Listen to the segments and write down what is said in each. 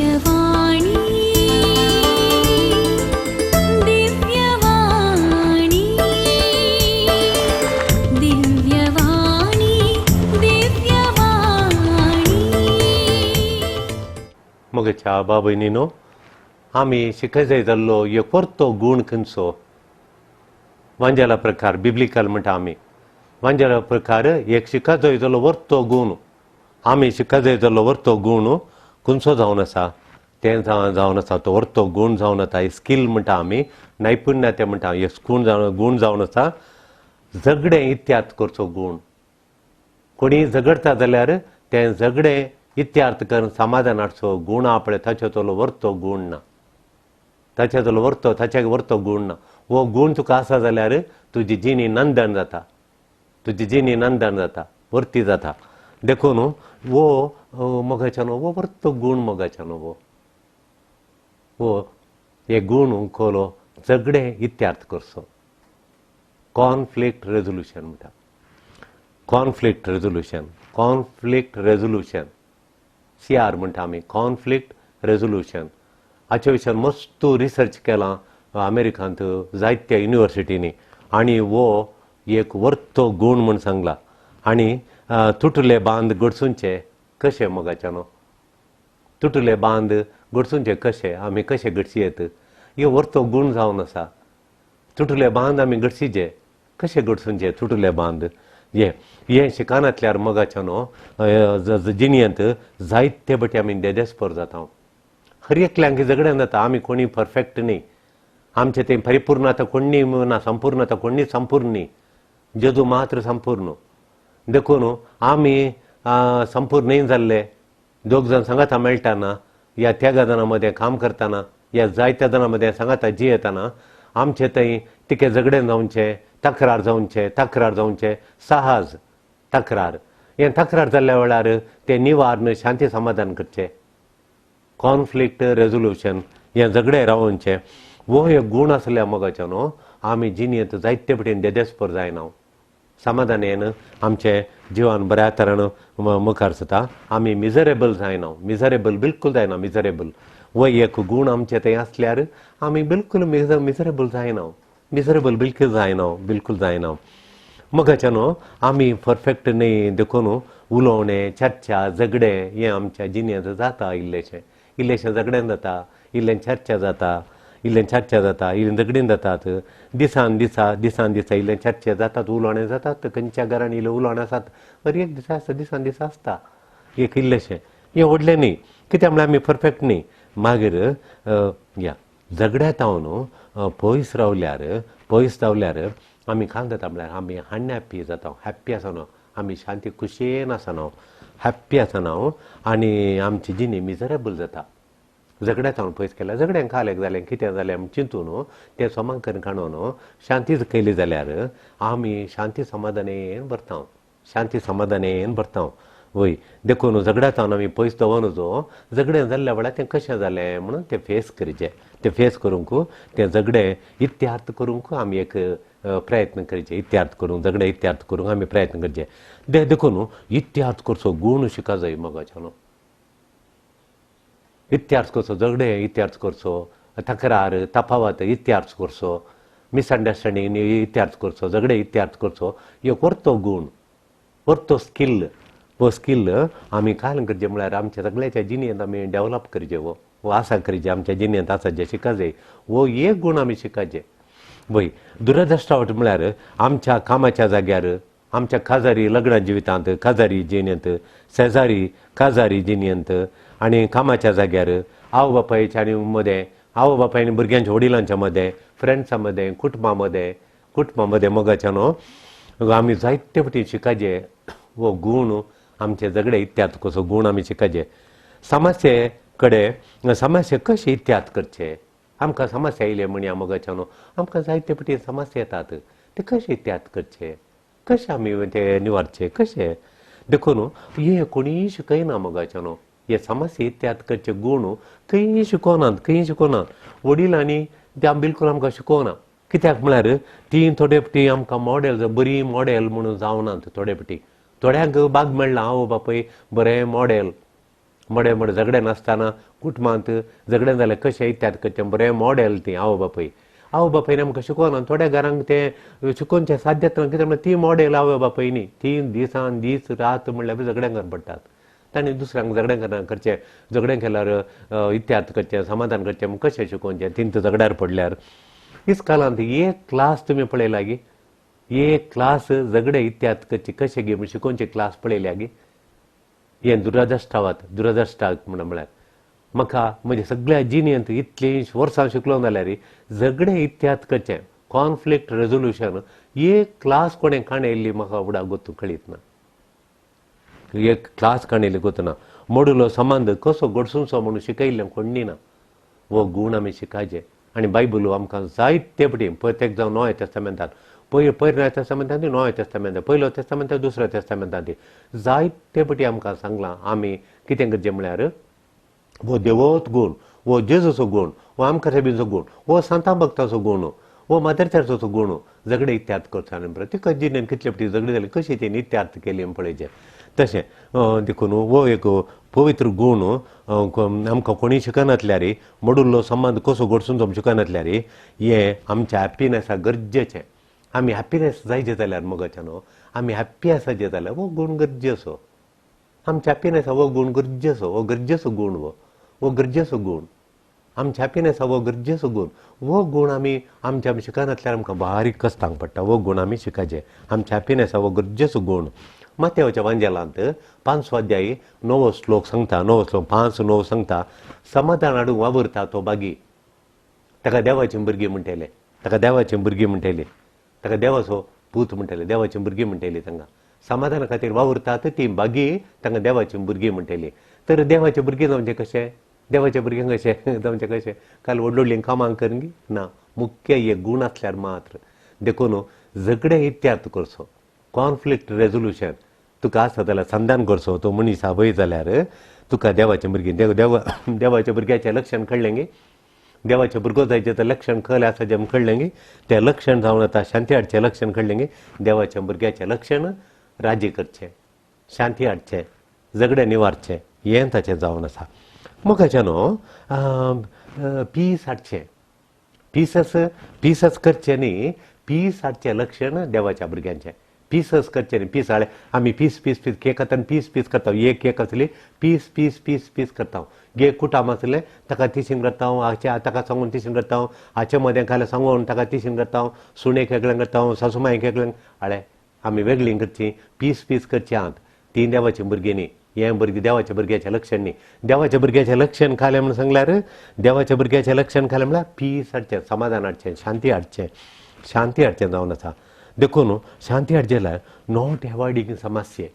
दिव्यवाणी, दिव्यवाणी, दिव्यवाणी, दिव्यवाणी. मोगेच्या बाबयनीनो, आमी शिकयत जाल्लो एक परतो गूण खंयचो? वांजेला प्रकार बिब्लिकल म्हणटा आमी. वांजेला प्रकार एक शिकत जाल्लो वर्तो गूण, आमी शिकत जाल्लो वर्तो गूण खंयचो जावन आसा? तें जावन आसा तो वर्तो गूण जावन आसा, स्कील म्हणटा आमी, नैपुण्य तें म्हणटा, एक गूण जावन, गूण जावन आसा झगडें इत्यार्थ करचो गूण. कोणी झगडटा जाल्यार तें झगडें इत्यार्थ करून समाधान हाडचो गूण आपले ताचे तलो वर्तो गूण ना, ताचे तलो वर्तो, ताचे वर्तो गूण ना. हो गूण तुका आसा जाल्यार तुजी जिणी नंदन जाता, तुजी जिणी नंदन जाता, वर्ती जाता. देखून हो मोगाच्यानो हो वर्तो गूण मोगाच्यानो हो हो हे गूण कोलो झगडें इत्यार्थ करचो. कॉन्फ्लिक्ट रेजोल्युशन म्हणटा, conflict resolution, conflict resolution, CR म्हणटा आमी, कॉन्फ्लिक्ट रेजोल्युशन. हाचे विशयान मस्त रिसर्च केलां अमेरिकांत जायत्या युनिवर्सिटींनी आनी हो एक वर्तो गूण म्हूण सांगला. आनी तुटले बांद गडसूनचे कशे मोगाच्यानो, तुटले बांद गडसूनचे कशे, आमी कशे गडशी येत, हे वर्तो गूण जावन आसा. तुटले बांद आमी गडशीचे कशे गडसूनचे तुटले बांद, हे हे शिकानांतल्यार मोगाच्यानो जिणयेंत जायते बटी आमी देदेस्पर जाता. हर एकल्यांक झगडें जाता, आमी कोणी परफेक्ट न्ही, आमचें तें परिपूर्णता कोणी ना, संपूर्णता कोणी संपूर्ण न्ही, जेजू मात्र संपूर्ण. देखून आमी संपूर्ण न्ही जाल्ले, दोग जाण सांगाता मेळटाना या त्या जाणां मदें काम करतना या जायत्या जाणां मदें सांगाता जियेतना आमचे थंय तिके झगडें जावचें, तक्रार जावचें, तक्रार जावचें सहज तक्रार. हें तक्रार जाल्ल्या वेळार तें निवारण शांती समाधान करचें, कॉन्फ्लिक्ट रेजोल्युशन, हें झगडें रावोवचें. हो एक गूण आसल्या मोगाचो न्हू आमी जिणेंत जायते पटीन देदेस्पर जायना, समाधानेन आमचें जिवन बऱ्या तरेन मुखार सरता. आमी मिजरेबल जायना, मिजरेबल बिलकूल जायना. मिजरेबल हो एक गूण आमचे थंय आसल्यार आमी बिलकूल मिजरेबल जायना, मिजरेबल बिलकूल जायना, बिलकूल जायना. मोगाचें न्हू आमी परफेक्ट न्ही, देखून उलोवणें, चर्चा, झगडें हें आमच्या जिणेंत जाता. इल्लेशें इल्लेशें झगडें जाता, इल्लें चर्चा जाता, इल्लें चर्चा जाता, इल्लें झगडीं जातात. दिसान दिसा दिसान दिसा इल्लें चर्चा जातात, उलोवणें जातात. खंयच्या घरान इल्लें उलोवणें आसात, हर एक दिसा आसता, दिसान दिसा आसता एक इल्लेशें. हें व्हडलें न्ही, कित्याक म्हळ्यार आमी परफेक्ट न्ही. मागीर या झगड्यात हांव पयस रावल्यार, पयस रावल्यार आमी कांय जाता म्हळ्यार आमी अनहॅप्पी जाता, हॅप्पी आसना, आमी शांती खुशयेन आसना, हॅप्पी आसना आनी आमची जिणी मिजरेबल जाता. झगड्यात हांव पयस केल्यार झगड्यां कालेक जालें, कितें जालें आमी चिंतून तें सोमाक करून काडून शांतीच केली जाल्यार आमी शांती समाधानेन भरता, शांती समाधानेन भरता. वय, देखून झगड्यात हांव आमी पयस दवरून जो झगडें जाल्ल्या वेळार तें कशें जालें म्हणून तें फेस करचें, तें फेस करूंक तें झगडें इत्यार्थ करूंक आमी एक प्रयत्न करचे, इत्यार्थ करूंक, झगडें इत्यार्थ करूंक आमी प्रयत्न करचे. देखून इत्यार्थ करचो गूण शिका जाय मोगाच्यानो. इत्यार्थ करचो झगडें, इत्यार्थ करचो तक्रार, तफावत इत्यार्थ करचो, मिसअंडरस्टँडींग इत्यार्थ करचो, झगडें इत्यार्थ करचो. एक वर्तो गूण, वर्तो स्कील. हो स्कील आमी काय करचें म्हळ्यार आमच्या सगळ्याच्या जिणेंत आमी डेवलप करचें. हो हो आसा करचें, आमच्या जिणेंत आसा जें शिका जाय, हो एक गूण आमी शिकाचें. वय, दुरदृश्टावट म्हळ्यार आमच्या कामाच्या जाग्यार, आमच्या काजारी लग्न जिवितांत, काजारी जिणेंत, शेजारी काजारी जिणेंत आनी कामाच्या जाग्यार, आवय बापायच्या आनी मदें, आवय बापाय आनी भुरग्यांच्या वडिलांच्या मदें, फ्रेंड्सां मदें, कुटुंबा मदें, कुटुंबा मदें मोगाच्या न्हू आमी जायते फावटी शिकाचे हो गूण. आमचे झगडे इत्यार्थ कसो गूण आमी शिकाचे. समस्ये कडेन समस्या कशी इत्यार्थ करचे. आमकां समस्या येयले म्हणया मोगाच्या न्हू, आमकां जायते फावटी समस्या येतात, ते कशे इत्यार्थ करचे, कशे आमी ते निवारचे कशे. देखून हे कोणीय शिकयना मोगाच्या न्हू, हे समस्या इत्यार्थ करचे गूण खंय शिकोनात, खंय शिकोनात. वडिलांनी ते बिलकूल आमकां शिकोवना, कित्याक म्हळ्यार ती थोडे फावटी आमकां मॉडेल, बरी मॉडेल म्हणून जावनात. थोडे फावटी थोड्यांक बाग मेळ्ळा, आवय बापूय बरें मॉडेल, मडें मडें झगडें नासतना कुटुंबांत झगडें जाल्यार कशें इत्याद करचें बरें मॉडेल ती आवय बापूय. आवय बापायन आमकां शिकोवना, थोड्या घरांक तें शिकोवचें साध्य जातना, कित्याक म्हणल्यार ती मॉडेल आवय बापाय न्ही, ती दिसान दीस रात म्हणल्यार झगडें कर पडटात. तांणी दुसऱ्यांक झगडें करना करचें, झगडें केल्यार इत्याद करचें, समाधान करचें म्हूण कशें शिकोवचें तीं झगड्यार पडल्यार. इस्कालांत एक क्लास तुमी पळयला गी, एक क्लास झगडें इत्याद करची कशें गी म्हूण शिकोवची क्लास पळयल्या गी. हें दुरदृश्टावात, दुरदृश्टाक म्हण म्हळ्यार म्हाका म्हज्या सगळ्या जिणेंत इतलीं वर्सां शिकलो जाल्यार झगडें इत्याद करचें, कॉन्फ्लिक्ट रेजोल्युशन एक क्लास कोणें काणयल्ली म्हाका उडा गोतू कळीत ना, एक क्लास काणयल्ली गोतू ना. मोडुलो संबंद कसो घडसुचो म्हणून शिकयल्लें कोण्णी ना. हो गूण आमी शिकायचे आनी बायबल आमकां जायते पटी प्रत्येक जावं नव्या तेस्तामेंतान, पयर पयर नव्या तेस्तामेंतान, नव्या तेस्तामेंतान, पयलो तेस्तामेंतान, दुसऱ्या तेस्तामेंतान जायते पटी आमकां सांगलां आमी कितें करचें म्हळ्यार हो देवत गूण, हो जेजूचो गूण, हो आमकां रेबीचो गूण, हो सांता भक्ताचो गूण, हो मदर चर्चाचो गूण, झगडे इत्यार्थ करचो. आनी तिका जिणेन कितले पटी झगडे जाली कशी तेणी इत्यार्थ केली पळयचें. तशें देखून हो एक पवित्र गूण आमकां कोणीय शिकनातल्यार, मोडुल्लो संबंद कसो घडसून आमकां शिकनातल्यार हें आमच्या हॅप्पिनॅसा गरजेचें. आमी हॅप्पिनॅस जायचे जाल्यार मोगाच्या न्हू, आमी हॅप्पी आसाचे जाल्यार हो गूण गरजेचो. आमच्या हॅप्पिनॅसा हो गूण गरजेचो, हो गरजेचो गूण, हो हो गरजेचो गूण आमच्या हॅप्पिनॅसा हो गरजेचो गूण. हो गूण आमी आमच्या शिकनातल्यार आमकां बारीक कश्टांक पडटा. हो गूण आमी शिकायचे, आमच्या हॅप्पिनॅसा हो गरजेचो गूण. माथ्याच्या वांजेलांत 5 अध्यायी 9 श्लोक सांगता, 9 श्लोक 5-9 सांगता, समाधान हाडूंक वावुरता तो बागी, ताका देवाची भुरगीं म्हणटले, ताका देवाची भुरगीं म्हणटली, ताका देवाचो पूत म्हणटले, देवाची भुरगीं म्हणटली. तांकां समाधाना खातीर वावुरतात ती बागी, तांकां देवाची भुरगीं म्हणटली. तर देवाची भुरगीं जावचें कशें, देवाच्या भुरग्यांक कशें जावचें कशें, काल व्हडली व्हडलीं कामां करून ना, मुख्य एक गूण आसल्यार मात्र. देखून झगडें इत्यार्थ करचो, कॉन्फ्लिक्ट रेजोल्युशन तुका आसा जाल्यार संधान करचो. तो मनीस आवय जाल्यार तुका देवाच्या भुरगीं देवाच्या भुरग्याचें लक्षण कळ्ळें गी, देवाचें भुरगो जायचें तर लक्षण कळ्ळें आसा जें कळ्ळें गी, तें लक्षण जावन आतां शांती हाडचें लक्षण कळ्ळें गी, देवाच्या भुरग्याचें लक्षण राजी करचें, शांती हाडचें, झगडें निवारचें, हें ताचें जावन आसा. मोगाच्या न्हू पीस हाडचें, पीसस पीसस करचें न्ही, पीस हाडचें लक्षण देवाच्या भुरग्यांचें. पीसस करचें न्ही, पीस हाडलें आमी पीस पीस पीस केक खाताना पीस पीस करता, एक केक आसली पीस पीस पीस पीस करता, एक कुटाम आसलें ताका तिशीन करता, हाचे ताका सांगून तिशीन करता, हाचे मदें खालें सांगून ताका तिशीन करता, सुणेक वेगळें करता, सासूमायक वेगळें हाडलें आमी वेगळीं करचीं, पीस पीस करचीं आहात. तीं देवाचीं भुरगीं न्ही, हें भुरगीं देवाच्या भुरग्याचें लक्षण न्ही. देवाच्या भुरग्याचें लक्षण खालें म्हूण सांगल्यार, देवाच्या भुरग्याचें लक्षण खालें म्हळ्यार पीस हाडचें, समाधान हाडचें, शांती हाडचें, शांती हाडचें जावन आसा. देखून शांती हाडचें जाल्यार not एवॉयडींग समस्ये,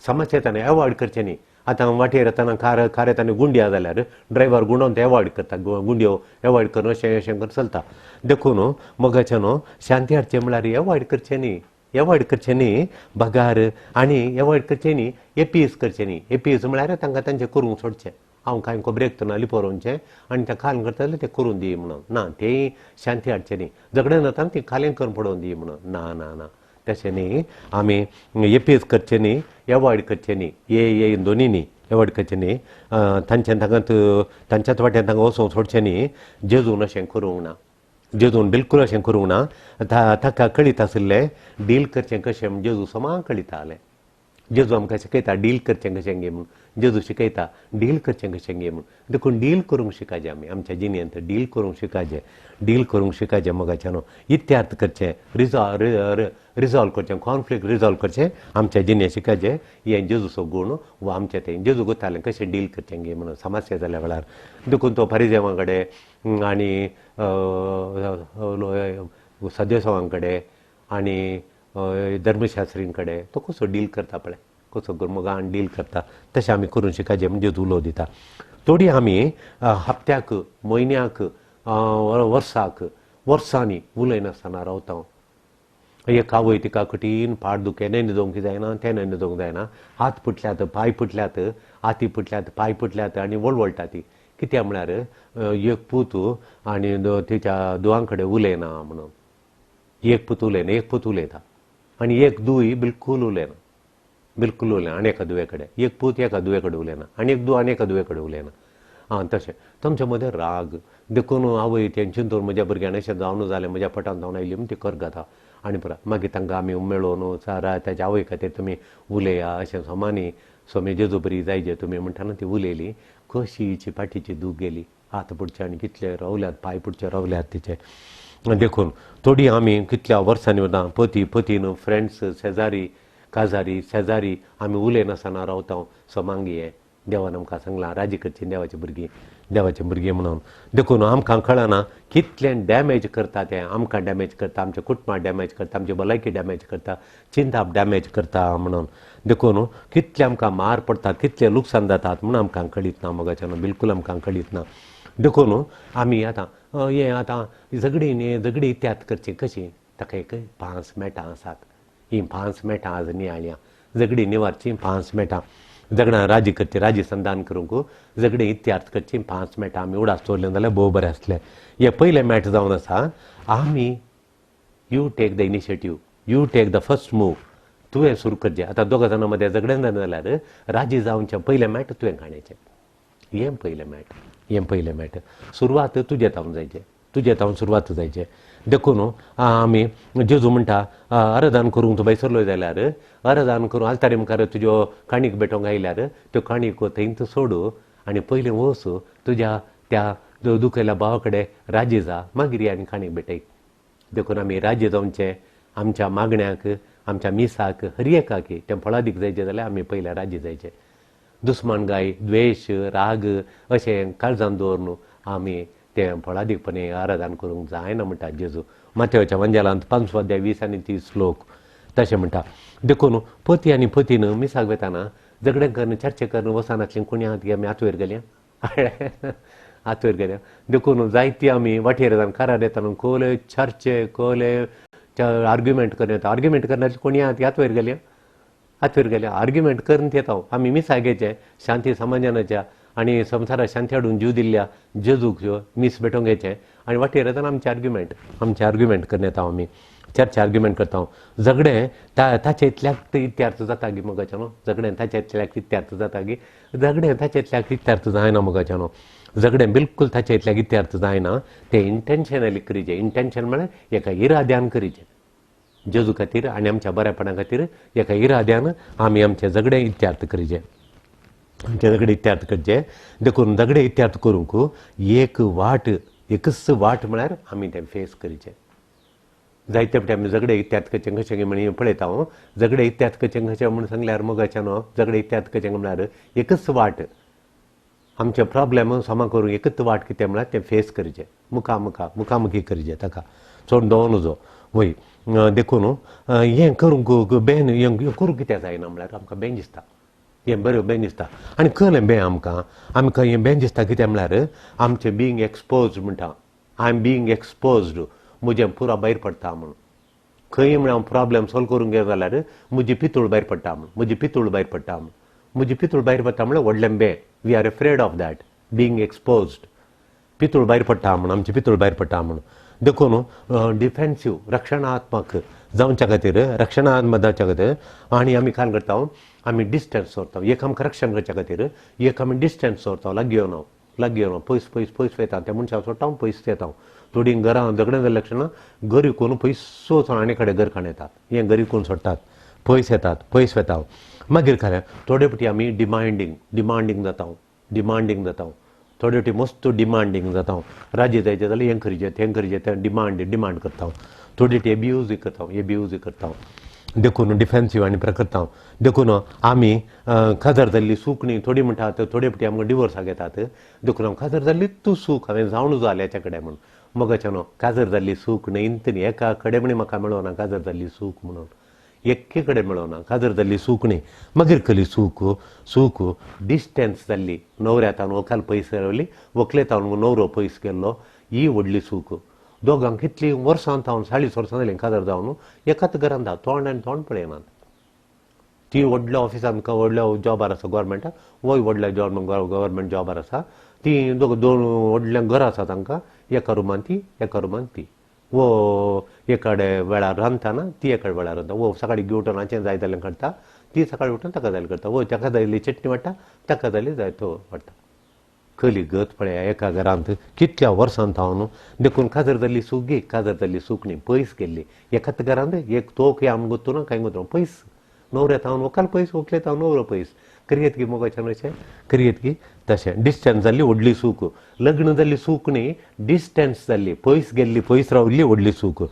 समस्या ताणें एवॉयड करचें न्ही. आतां वाटेर येतना कार कार येताना गुंडी आसा जाल्यार ड्रायव्हर गुंडोवन ते एवॉयड करता, गुंडयो एवॉयड करून अशें अशें करून चलता. देखून मोगाचें न्हू शांती हाडचें म्हळ्यार एवॉयड करचें न्ही, एवॉयड करचें न्ही बगार, आनी एवॉयड करचें न्ही एपीस करचें न्ही. एपीस म्हळ्यार तांकां तांचें करूंक सोडचें, हांव कांय खबरेक ना लिपोवचें आनी तें खालें करता जाल्यार तें करून दी म्हणून ना, तेंय शांती हाडचें न्ही. झगडें जाता ती खालें करून पडोवन दी म्हणून ना ना ना, तशें न्ही. आमी एपीस करचें न्ही, एवॉयड करचें न्ही, ए ए दोनी न्ही एवॉयड करचें न्ही, तांच्यान तांकां तांच्याच वाट्यान तांकां वचूंक सोडचें न्ही. जेजून अशें करूंक ना, जेजून बिलकूल अशें करूंक ना. ताका कळीत आशिल्लें डील करचें कशें म्हूण, जेजू समा कळितालें. जेजू आमकां शिकयता डील करचें कशें गे म्हूण, जेजू शिकयता डील करचें कशें गे म्हूण. देखून डील करूंक शिकायचें आमी आमच्या जिणेंत, डील करूंक शिकायचें, डील करूंक शिकायचें मोगाच्या न्हू, इत्यार्थ करचें, रिजॉल्व करचें, कॉन्फ्लिक्ट रिजॉल्व करचें आमच्या जिणेंत शिकायचें. हें जेजूचो गूण वा आमचें तें जेजू गोतालें कशें डील करचें गे म्हणून समस्या जाल्या वेळार. देखून तो परिजेवां कडेन आनी सदस्यां कडेन आनी धर्मशास्त्रीं कडेन तो कसो डील करता पळय, कसो मोगान डील करता, तशें आमी करूंक शिकायचें म्हणजे उलो दिता. थोडी आमी हप्त्याक, म्हयन्याक, वर्साक, वर्सांनी उलयनासतना रावता. एक आवय तिका कठीण पाड दुखें, हेणें न्हिदोवंक जायना, तेणें न्हिदोवंक जायना, हात फुटल्यात, पांय फुटल्यात, हाती फुटल्यात, पांय फुटल्यात आनी वळवळटा ती. कित्याक म्हळ्यार एक पूत आनी तिच्या धुवां कडेन उलयना म्हणून, एक पूत उलयना, एक पूत उलयता आनी एक दुय बिलकूल उलयना, बिलकूल उलयना आनी एका धुवे कडेन, एक पूत एका धुवे कडेन उलयना आनी एक धुव आनी एका धुवे कडेन उलयना. आं तशें तांच्या मदें राग देखून आवय तें चिंतून म्हज्या भुरग्यान अशें जावन जालें, म्हज्या पोटान जावन आयली म्हूण ती कर घाता. आनी परत मागीर तांकां आमी मेळोवन सारा ताच्या आवय खातीर तुमी उलया अशें सोमानी सोमे जेजू बरी जायजे तुमी म्हणटाना ती उलयली. कशी हिची फाटीची दूख गेली, हात पुडचे आनी कितले रावल्यात, पांय पुडचे रावल्यात तिचे. देखून थोडी आमी कितल्या वर्सांनी वता पती पतीन फ्रेंड्स शेजारी काजारी शेजारी आमी उलयनासतना रावता. सोमांगी हें देवान आमकां सांगलां राजी करची देवाची भुरगीं, देवाची भुरगीं म्हणून. देखून आमकां कळना कितलें डॅमेज करता तें, आमकां डॅमेज करता, आमच्या कुटुंबाक डॅमेज करता, आमची भलायकी डॅमेज करता, चिंताप डॅमेज करता म्हणून. देखून कितलें आमकां मार पडटा, कितलें लुकसाण जातात म्हणून आमकां कळीत ना मोगाच्यान, बिलकूल आमकां कळीत ना. देखून आमी आतां हें आतां झगडीं झगडीं इत्याद करची कशी, ताका एक 5 मेटां आसात. हीं 5 मेटां आज नियाळया. झगडीं निवारचीं 5 मेटां, झगडां राजी करची, राजी संधान करूंक झगडीं इत्यार्थ करचीं 5 मेटां आमी उडास दवरलें जाल्यार भोव बरें आसलें. हें पयलें मेट जावन आसा आमी you take the initiative, you take the first move, तुवें सुरू करचें. आतां दोगां जाणां मदें झगडें जालें जाल्यार राजी जावचें पयलें मेट तुवें काडचें. हें पयलें मेट, हें पयलें मेट सुरवात तुजे तावन जायचें, तुजे तावन सुरवात जायचें. देखून आमी जेजू म्हणटा अर्दान करूंक तूं भायसरलो जाल्यार अर्दान करूं आल्तारी मुखार तुज्यो काणीक भेटोवंक आयल्यार त्यो काणीक थंयच सोडू आनी पयलीं वच तुज्या त्या दुखयल्या भावा कडेन राजी जा, मागीर आनी काणीक भेटय. देखून आमी राजी जावचें आमच्या मागण्याक, आमच्या मिसाक, हर एकाक तें फळादीक जायचें जाल्यार आमी पयलें राजी जायचें. दुस्मानगाय, द्वेश, राग अशें काळजान दवरून आमी तें फळादीकपणे आराधन करूंक जायना म्हणटा जेजू. माथ्याच्या वंजेलांत 5 अध्याय 20 आनी 30 श्लोक तशें म्हणटा. देखून पती आनी पतीन मिसाक वेताना झगडें करून चर्चा करून वचनासलीं कोणी आहा ती आमी आतवेर गेल्या आतवेर गेल्या. देखून जायती आमी वाटेर जावन कारार येताना कोले चर्चे कोले आर्ग्युमेंट करून येता, आर्ग्युमेंट करनासली कोणी आहा ती आतवेर गेल्या, आतवेर गेल्या आर्ग्युमेंट करून येता. आमी मिसाक घेचे शांती समाजानाच्या आनी संवसाराक शांती हाडून जीव दिल्ल्या जेजूक मीस भेटोवंक घेचें आनी वाटेर येतना आमचे आर्ग्युमेंट, आमचे आर्ग्युमेंट करून येता, आमी चर्चा आर्ग्युमेंट करता. झगडें ताचे इतल्याक इत्यार्थ जाता गी मोगाच्यानो, झगडें ताचे इतल्याक इत्यार्थ जाता गी, झगडें ताचे इतल्याक इत्यार्थ जायना मोगाच्यानो, झगडें बिलकूल ताचे इतल्याक इत्यार्थ जायना. तें इंटेन्शनली करीचें, इंटेन्शन म्हळ्यार एका इराद्यान करीचें, जेजू खातीर आनी आमच्या बरेपणा खातीर एका इराद्यान आमी आमचें झगडें इत्यार्थ करीचें, आमचें झगडें इत्यार्थ करचें. देखून झगडें इत्यार्थ करूंक एक वाट, एकच वाट म्हळ्यार आमी तें फेस करीचें. जायते फावटी आमी झगडें इत्यार्थ करचें कशें म्हण पळयता हांव, झगडें इत्यार्थ करचें कशें म्हूण सांगल्यार मोगाच्यान न्हू, झगडें इत्यार्थ करचें म्हळ्यार एकच वाट, आमचें प्रॉब्लेम समा करूंक एकच वाट कितें म्हळ्यार तें फेस करचें, मुखामुखा मुखामुखी करचें, ताका चड दवरूं नजो वय. देखून हें करूंक बेन हें करूंक कित्याक जायना म्हळ्यार आमकां बेन दिसता, हें बरें बेन दिसता आनी कळ्ळें बें आमकां, आमकां हें बेन दिसता कितें म्हळ्यार आमचें बिंग एक्सपोज्ड म्हणटा, I am being exposed, म्हजें पुरा भायर पडटा म्हणून. खंय म्हळ्यार हांव प्रॉब्लेम सोल्व करूंक गेलो जाल्यार म्हजी पितूळ भायर पडटा म्हूण, म्हजी पितूळ भायर पडटा म्हूण, म्हजी पितूळ भायर पडटा म्हळ्यार व्हडलें बें, we are afraid of that being exposed, पितूळ भायर पडटा म्हूण, आमची पितूळ भायर पडटा म्हूण. देखून डिफेन्सीव, रक्षणात्मक जावच्या खातीर, रक्षणात्मक जावच्या खातीर आनी आमी काय करता, आमी डिस्टन्स दवरता. एक आमकां रक्षण करच्या खातीर एक आमी डिस्टन्स दवरता, लागीं येवना, लागीं येवना, पयस पयस पयस वयता, त्या मनशाक सोडटा पयस येता. थोडीं घरां झगडें जाल्ल्या क्षणा घरी कोण पयस वचून आनी कडेन घर काण येतात, हें घरी कोण सोडटात, पयस येतात, पयस वता. मागीर खरें थोडे फावटी आमी डिमांडींग, डिमांडींग जाता, डिमांडींग जाता, थोडे फावटी मस्त डिमांडींग जाता, राजी जायचें जाल्यार हें करचें तें करचें तें डिमांड डिमांड करता, थोडे फावटी एब्यूज करता, एब्यूज करता. देखून डिफेन्सीव आनी करता. देखून आमी काजार जाल्ली सूख न्ही, थोडी म्हणटात थोडे फावटी आमकां डिवोर्साक येतात, देखून आमकां काजार जाल्ली तूं सूख हांवें जावन जालें हेच्या कडेन म्हूण मोगाच्या न्हू, काजार जाल्ली सूख न्ही न्ही एका कडेन म्हण म्हाका मेळना काजार जाल्ली सूख म्हणून, एके कडेन मेळना काजार जाल्ली सूख न्ही. मागीर कसली सूख, सूख डिस्टन्स जाल्ली, न्हवऱ्या तावन व्हंकल पयस रावली, व्हंकले तावन न्हवरो पयस गेल्लो, ही व्हडली सूख. दोगांक कितलीं वर्सां तावन 40 वर्सां जालीं काजार जावन एकाच घरांत तोंड आनी तोंड पळयनात. ती व्हडल्या ऑफिसांत व्हडल्या जॉबार आसा गोवोरमेंटाक, वय व्हडल्या जॉब गव्हर्मेंट जॉबार आसा, ती दोग दोन व्हडलें घर आसा तांकां, एका रुमान ती एका रुमान ती, वो एकाडे वेळार रांदताना ती एकाडे वेळार रांदता, वो सकाळीं घेवटनाचें जाय जाल्यार करता, ती सकाळी उठून ताका जायल करता, वो ताका जायली चटणी वाडटा, ताका जाली जाय तो वाडटा. कली गत पळया एका घरांत कितल्या वर्सां थावन. देखून काजर जाल्ली सूख गी, काजर जाल्ली सूख न्ही, पयस गेल्ली. एकाच घरांत एक तोक आम गुत्तू ना कांय गुत्तू पयस, न्हवऱ्या थावन व्हंकल पयस, व्हंकले थावन न्हवरो पयस. करयेत गी मोगाच्यान अशें करयेत गी तशें. डिस्टन्स जाल्ली व्हडली सूख, लग्न जाल्ली सूख न्ही, डिस्टन्स जाल्ली, पयस गेल्ली, पयस रावल्ली व्हडली सूख.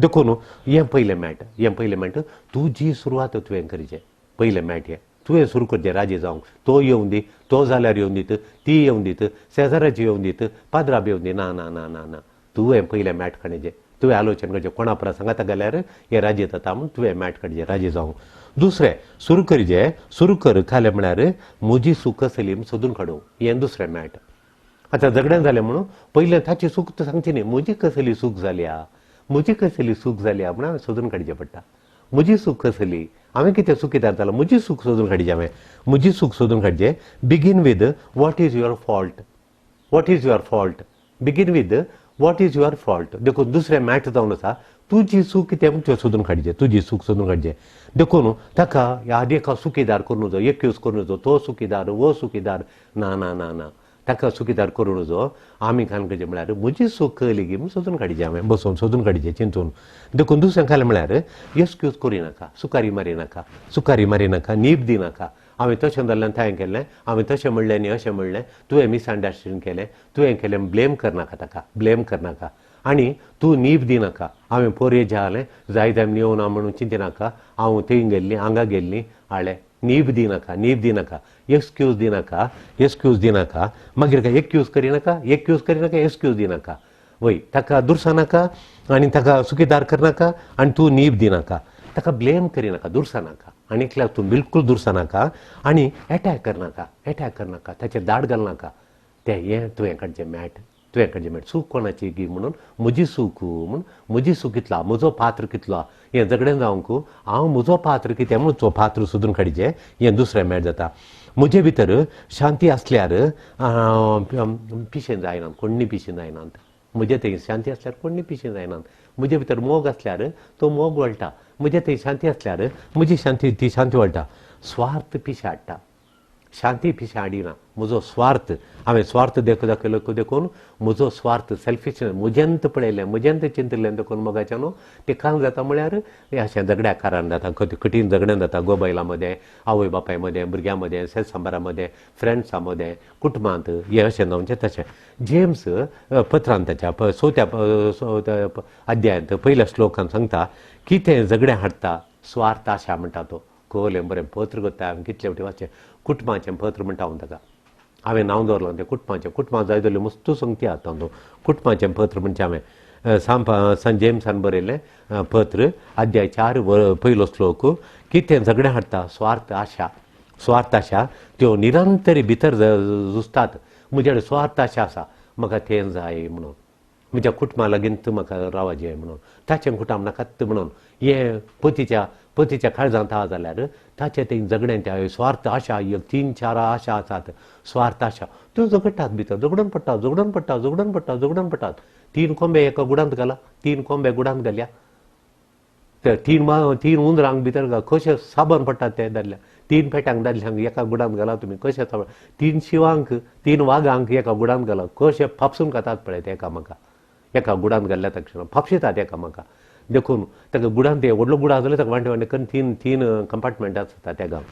देखून हें पयलें मॅट, हें पयलें मॅट तुजी सुरवात तुवें करचें. पयलें मॅट हें तुवें सुरू करचें राजी जावंक. तो येवन दी, तो जाल्यार येवन दीत, ती येवन दीत, शेजाराची येवन दीत, पाद्राब येवन दी, ना ना ना ना ना, तुवें पयलें मॅट काडचें. तुवें आलोचन करचें कोणा परस सांगाता गेल्यार हें राजी जाता म्हूण तुवें मॅट काडचें राजी जावंक. दुसरें सुरू करचें, सुरू कर खालें म्हळ्यार म्हजी सूख कसली म्हूण सोदून काडूं, हें दुसरें मॅट. आतां झगडें जालें म्हणून पयलें ताची सूख तर सांगची न्ही, म्हजी कसली सूख जाल्या, म्हजी कसली सूख जाल्या म्हूण हांवें सोदून काडचें पडटा. म्हजी सूख कसली, हांवें कितें सुखीदार जालां, म्हजी सूख सोदून काडची हांवें, म्हजी सूख सोदून काडचें. Begin with what is your fault, what is your fault, begin with what is your fault. देखून दुसरें मॅट जावन आसा तुजी सूख कितें म्हूण तुवें सोदून काडचें, तुजी सूख सोदून काडचें. देखून ताका आदी एका सुखीदार करूं नजो, एक्यूज करूं नजो, तो सुखीदार वो सुखीदार, ना ना ना ना, ताका सुखीदार करूं नजो. आमी कान करचें म्हळ्यार म्हजी सूख कळ्ळी गी म्हूण सोदून काडचें हांवें, बसोवन सोदून काडचें चिंतून. देखून दुसरें खालें म्हळ्यार एक्सक्यूज करिनाका, सुकारी मारिनाका, सुकारी मारिनाका, नीब दिनाका. हांवें तशें जाल्ल्यान हांवें केल्लें, हांवें तशें म्हणलें आनी अशें म्हणलें, तुवें मिसअंडरस्टँड केलें, तुवें केलें, ब्लेम करनाका ताका, ब्लेम करनाका. आनी तूं नीब दिनाका, हांवें पोरये जालें जाय जाय येवना म्हणून चिंतिनाका, हांव थंय गेल्लीं हांगा गेल्लीं हाडलें, नीब दिनाका, नीब दिनाका, एक्सक्यूज दिनाका, एक्सक्यूज दिनाका. मागीर काय एक्यूज करिनाका, एक्यूज करिनाका, एक्सक्यूज दिनाका. वय ताका दुरसानाका आनी ताका सुखीदार करनाका आनी तूं नीब दिनाका, ताका ब्लेम करिनाका, दुरसानाका आनी एकल्याक तूं बिलकूल दुरसानाका आनी एटॅक करनाका, एटॅक करनाका, ताचेर दाड घालनाका. तें हें तुवें काडचें मॅट, तुवें काडचें मॅट. सूख कोणाची गी म्हणून म्हजी सूख म्हूण, म्हजी सूख कितलो, म्हजो पात्र कितलो, हें झगडें जावंक हांव म्हजो पात्र कितें म्हूण तो पात्र सोदून काडचें, हें दुसरें मॅट जाता. म्हजे भितर शांती आसल्यार पिशें जायनात, कोण्णी पिशें जायनात. म्हजे थंय शांती आसल्यार कोण्णी पिशें जायनात. म्हजे भितर मोग आसल्यार तो मोग वळटा, म्हजे थंय शांती आसल्यार म्हजी शांती ती शांती वळटा. स्वार्थ पिशें हाडटा, शांती पिशें हाडिना. म्हजो स्वार्थ, हांवें स्वार्थ दाखयलो देखून म्हजो स्वार्थ सेल्फिश, म्हज्यांत पळयलें, म्हज्यांत चिंतलें देखून मोगाच्या न्हू तें काम जाता म्हळ्यार हें अशें झगड्या कारण जाता, कठीण झगडें जाता गोबायलां मदें, आवय बापाय मदें, भुरग्यां मदें, शेत सांबारा मदें, फ्रेंड्सां मदें, कुटुंबांत, हें अशें जावचें तशें. जेम्स पत्रान ताच्या चवथ्या अध्यायांत पयल्या श्लोकान सांगता कितें झगडें हाडटा, स्वार्थ आशा म्हणटा तो. कळ्ळें बरें पत्र करता हांवें कितले फावटी वाचचें, कुटुंबाचें पत्र म्हणटा हांव ताका, हांवें नांव दवरलां तें कुटुंबाचें. कुटुंबां जाय जाल्यार मस्तू संगती आतां तो कुटुंबाचें पत्र म्हणचें हांवें सांत जेम्सान बरयल्लें पत्र अध्याय 4 पयलो श्लोक. कितें झगडें हाडटा, स्वार्थ आशा, स्वार्थ आशा त्यो निरंतर भितर झुजतात. म्हजे कडेन स्वार्थ आशा आसा, म्हाका तें जाय म्हणून, म्हज्या कुटुंबा लागीं म्हाका रावचें म्हणून, ताचें कुटुंब नाकात म्हणून, हें पतीच्या पतीच्या काळजांत आसा जाल्यार ताचें तें झगडें, त्या स्वार्थ आशा एक 3-4 आशा आसात, स्वार्थ आशा त्यो झगडटात भितर, झगडून पडटा, झगडून पडटा, झगडून पडटा, झगडून पडटात. 3 कोंबे एका गुडांत घाला, 3 कोंबे गुडांत घाल्या, ते 3 उंदरांक भितर कशे साबण पडटात ते दादल्या, 3 पेट्यांक दादल्यांक एका गुडांत घाला तुमी कशे साबण, 3 शिवांक 3 वागांक एका गुडांत घाला कशे फापसून खातात पळय ते एकामेका, एका गुडांत घाल्ल्या तक्षण फापशितात एकामेका. देखून ताका गुडांत ते व्हडलो गुडा जाल्यार ताका वांटे वांटे करून 3 कंपार्टमेंट आसता त्या गांव.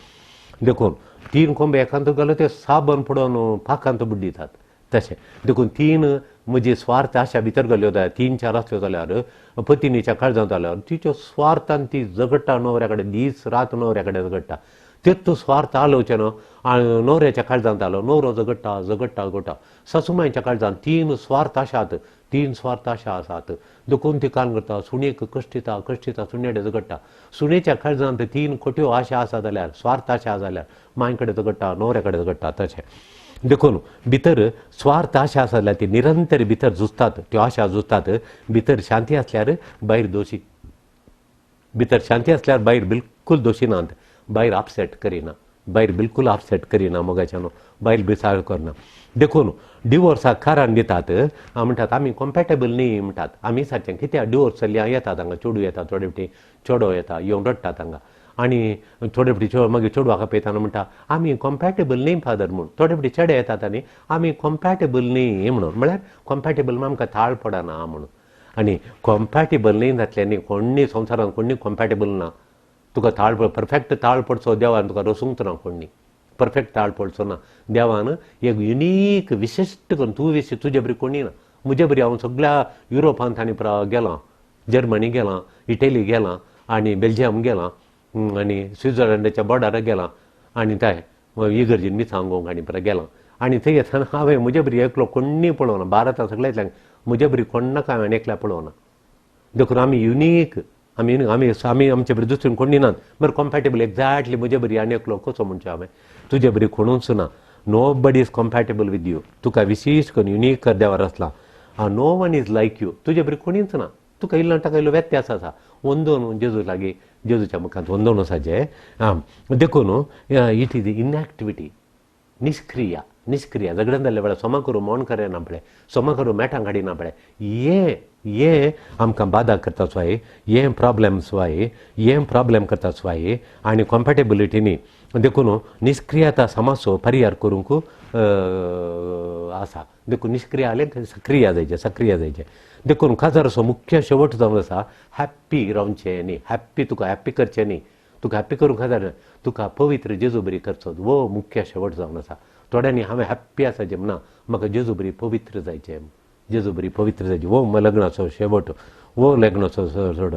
देखून 3 कोंबे एकांत घालो ते साबण पडोवन पाकांत बुड्डितात तशें. देखून 3 म्हजी स्वार्थ आशा भितर घाल्यो जाल्यार 3-4 आसल्यो जाल्यार पतिनीच्या काळजांत जाल्यार तिच्यो स्वार्थान ती झगडटा न्हवऱ्या कडेन, दीस रात न्हवऱ्या कडेन झगडटा. तेच तो स्वार्थ आलोवचें न्हू न्हवऱ्याच्या काळजांत आलो, न्हवरो झगडटा झगडटा झगडटा. सासुमांयच्या काळजांत 3 स्वार्थ आशात, 3 स्वार्थ आशा आसात. देखून ती काम करता, सुणेक कश्टिता कश्टिता, सुणेडे झगडटा. सुणेच्या काळजांत 3 खोट्यो आशा आसा जाल्यार, स्वार्थ आशा जाल्यार मांय कडेन झगडटा, न्हवऱ्या कडेन झगडटा तशें. देखून भितर स्वार्थ आशा आसा जाल्यार ती निरंतर भितर झुजतात, त्यो आशा झुजतात. भितर शांती आसल्यार भायर दोशी, भितर शांती आसल्यार भायर बिलकूल दोशी नात, भायर अपसेट करिना, भायर बिलकूल अपसेट करिना मोगाच्यान, बायल बिसाळ करना. देखून डिवोर्साक कारण दितात, म्हणटात आमी कॉम्पॅटेबल न्ही म्हणटात. आमी सारकें कित्याक डिवोर्स जाल्ली येतात हांगा, चेडूं येता, थोडे फावटी चेडो येता, येवन रडटात हांगा. आनी थोडे फावटी मागीर चेडवाक आपयतना म्हणटा आमी कॉम्पॅटेबल न्ही फादर म्हूण. थोडे फावटी चेडे येतात आनी आमी कॉम्पॅटेबल न्ही म्हणून, म्हळ्यार कॉम्पॅटेबल आमकां ताळ पडना म्हणून. आनी कॉम्पॅटेबल न्ही जातलें न्ही, कोण्णी संवसारान कोण्णी कॉम्पॅटेबल ना. तुका ताळ परफेक्ट ताळ पडचो देवान तुका रसूंक ना, कोण्णी परफेक्ट ताळ पडचो ना देवान. एक युनीक विशिश्ट करून तूं विशी तुजे बरी कोणी ना. म्हजे बरी हांव सगळ्या युरोपांत आनी गेलां, जर्मनी गेलां, इटली गेलां आनी बेल्जियम गेलां आनी स्विट्झर्लंडाच्या बॉर्डराक गेलां आनी ते इगर्जीन मिसांगोंक आनी परत गेलां. आनी थंय येतना हांवें म्हजे बरी एकलो कोण्णी पळोवना, भारतांत सगळ्यांतल्यान म्हजे बरी कोण्णाक हांवें एकल्या पळोवना. देखून आमी युनीक, आमी आमी आमी आमचे बरी दुसरी कोणी नात. बरें कॉम्पॅटेबल एक्झॅक्टली म्हजे बरी आनी एकलो कसो म्हणचें हांवें, तुजे बरी कोणूच ना. Nobody is compatible with you. तुका विशेश करून युनीक देवार आसला. No one is like you. तुजे बरी कोणीच ना. तुका इल्लो ताका इल्लो व्यत्यास आसा. वंदोन जेजू लागीं, जेजूच्या मुखांत वंदोन आसा. देखून it is इनएक्टिविटी, निष्क्रिया. निष्क्रिया झगड्यान जाल्ल्या वेळार सोमा करूं मौन करें ना पळय, सोमा करूं मेटां काडिना पळय, हे आमकां बादा करता स्वाय, हे प्रॉब्लेम स्वाय, हे प्रॉब्लेम करता स्वाय आनी कॉम्पॅटेबिलिटी न्ही. देखून निष्क्रियता समाजचो परिहार करूंक आसा. देखून निष्क्रिया आलें सक्रिया जायचें, सक्रिया जायचें. देखून काजाराचो मुख्य शेवट जावन आसा हॅप्पी रावचें न्ही, हॅप्पी तुका हॅप्पी करचें न्ही, तुका हॅप्पी करूंक काजार तुका पवित्र जेजू बरी करचो हो मुख्य शेवट जावन आसा. थोड्यांनी हांवें हॅप्पी आसा जें म्हणा म्हाका जेजू बरी पवित्र जायचें, जेजू बरी पवित्र जायचें, हो लग्नाचो शेवट, हो लग्नाचो शेवट.